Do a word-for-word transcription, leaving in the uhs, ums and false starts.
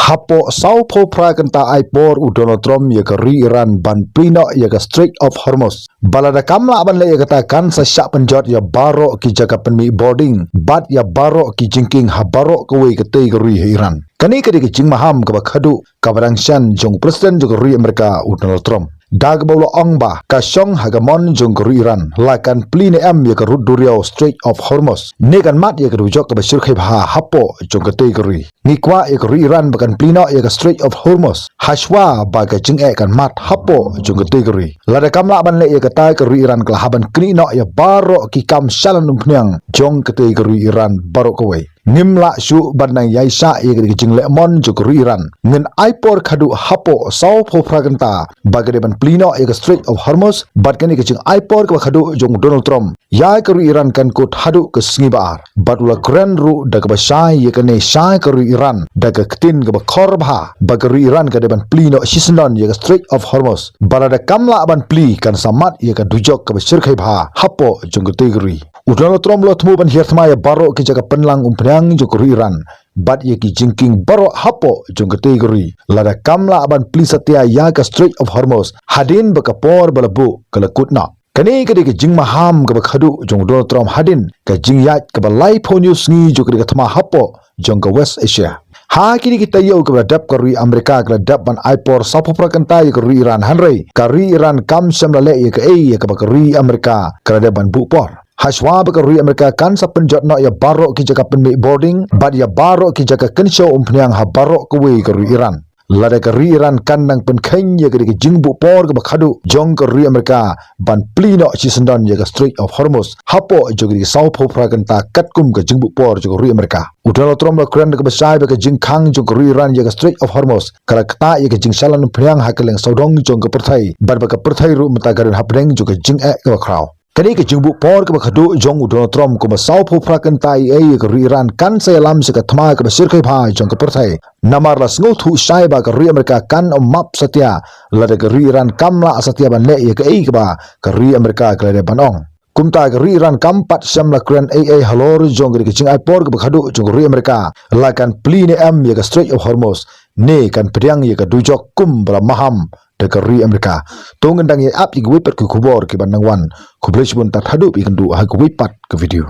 Hapoh sawphew phra kynta ai por u Donald Trump ïa ka ri Iran ban plie noh ïa ka Strait of Hormuz. Ba lada kam lah ban leh ïa kata kan sa shah pynjot ïa baroh ki jaka pynmih bording bad ïa baroh ki jingkieng ha baroh kawei ka tei ka ri ha Iran. Kane ka dei ka jingmaham kaba khadduh kaba dang shen jong u President jong ka ri Amerika u Donald Trump. Da kaba u la ong ba ka shong ha ka mon jong ka ri Iran la kan plie ne em ïa ka rud duriaw Strait of Hormuz ne kan mad ïa ka dujok kaba shyrkhei bha hapoh jong ka tei ka ri. Ngi kwah ïa ka ri Iran ba kan plie noh ïa ka Strait of Hormuz hashwa ba ka jingeh kan mad hapoh jong ka tei ka ri. Lada kam lah ban leh ïa kata ka ri Iran ka la hap ban knieh noh ïa baroh ki kam shalan umphniang jong ka tei ka ri Iran baroh kawei. Ngim lah shuh ban nang ïaishah ïa ka jingleh mon jong ka ri Iran. Ngin ai por khadduh hapoh sawphew phra kynta ba ka dei ban plie noh ïa ka Strait of Hormuz bad kane ka jingai por kaba khadduh jong u Donald Trump ïa ka ri Iran kan kut haduh ka sngi ba ar. Bad u la kren ruh da kaba shai ïa kane sha ka ri Iran da ka ktien kaba khor bha ba ka ri Iran ka dei ban plie noh shisyndon ïa ka Strait of Hormuz. Ba lada kam lah ban plie kan sa mad ïa ka dujok kaba shyrkhei bha hapoh jong ka tei ka ri. U Donald Trump u la thmu ban hiar thma ïa baroh ki jaka pynlang umphniang jong ka ri Iran bad ïa ki jingkieng baroh hapoh jong ka tei ka ri lada kam lah ban plie satia ïa ka Strait of Hormuz hadien ba ka por ba la buh ka la kut noh. Kane ka dei ka jingmaham kaba khadduh jong u Donald Trump hadien ka jingïaid kaba laiphew hynñiew sngi jong ka dei ka thma hapoh jong ka West Asia. Ha kine ki taïew kiba la dep ka ri Amerika ka la dep ban ai por sawphew phra kynta ïa ka ri Iran, hynrei ka ri Iran kam shym la leh ïa kaei ïa kaba ka ri Amerika ka la dep ban buh por. Hashwa ba ka ri Amerika kan sa pynjot noh ïa baroh ki jaka pynmih bording bad ïa baroh ki jaka kynshew umphniang ha baroh kawei ka ri Iran. Lada ka ri Iran kan nang pynkheiñ ïa ka dei ka jingbuh por kaba khadduh jong ka ri Amerika ban plie noh shisyndon ïa ka Strait of Hormuz hapoh jong ka dei ka sawphew phra kynta katkum ka jingbuh por jong ka ri Amerika. U Donald Trump u la kren da kaba shai ba ka jingkhang jong ka ri Iran ïa ka Strait of Hormuz ka la ktah ïa ka jingshalan umphniang ha kylleng sawdong jong ka pyrthei bad ba ka pyrthei ruh mynta ka don hapdeng jong ka jingeh kaba khraw. Kane ka jingbuh por kaba khadduh jong u Donald Trump kumba sawphew phra kynta ïa ka ri Iran kan sa ïalam sha ka thma kaba shyrkhei bha jong ka pyrthei. Namar la sngewthuh shai ba ka ri Amerika kan ym map satia lada ka ri Iran kam lah satia ban leh ïa kaei kaba ka ri Amerika ka la dep ban ong. Kumta ka ri Iran kam pat shym la kren ei ei halor jong ka dei ka jingai por kaba khadduh jong ka ri Amerika la kan plie ne em ïa ka Strait of Hormuz ne kan pdiang ïa ka dujok kumba la maham da ka ri Amerika. To ngin dang ïa ap ïa kiwei pat ki khubor kiban nang wan. Khublei shibun, tad haduh ba ïakynduh ha kiwei pat ka video.